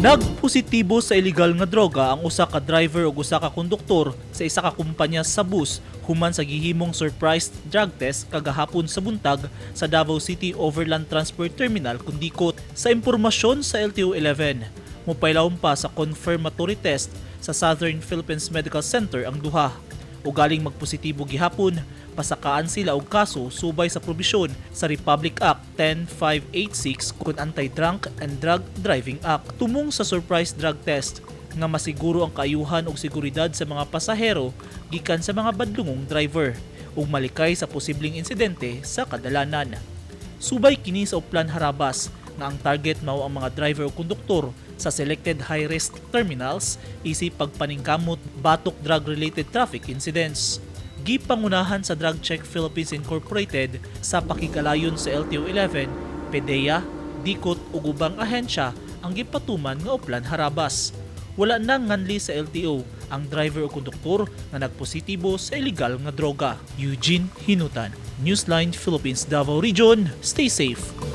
Nagpositibo sa illegal nga droga ang usa ka driver ug usa ka konduktor sa isa ka kumpanya sa bus human sa gihimong surprise drug test kagahapon sa buntag sa Davao City Overland Transport Terminal, Kundikot. Sa impormasyon sa LTO 11, mopailawom pa sa confirmatory test sa Southern Philippines Medical Center ang duha. Ugaling magpositibo gihapon, pasakaan sila og kaso subay sa probisyon sa Republic Act 10586 kon Anti-Drunk and Drug Driving Act. Tumong sa surprise drug test nga masiguro ang kaayuhan ug seguridad sa mga pasahero gikan sa mga badlungong driver ug malikay sa posibleng insidente sa kadalanan. Subay kini sa Oplan Harabas nga ang target mao ang mga driver o konduktor sa selected high-risk terminals isip pagpaningkamot batok drug-related traffic incidents. Gipangunahan sa Drug Check Philippines Incorporated sa pakigalayon sa LTO 11, PDEA, DICOT ug ubang ahensya ang gipatuman nga Oplan Harabas. Wala nang nganli sa LTO ang driver o konduktor nga nagpositibo sa illegal nga droga. Eugene Hinutan, Newsline Philippines Davao Region. Stay safe.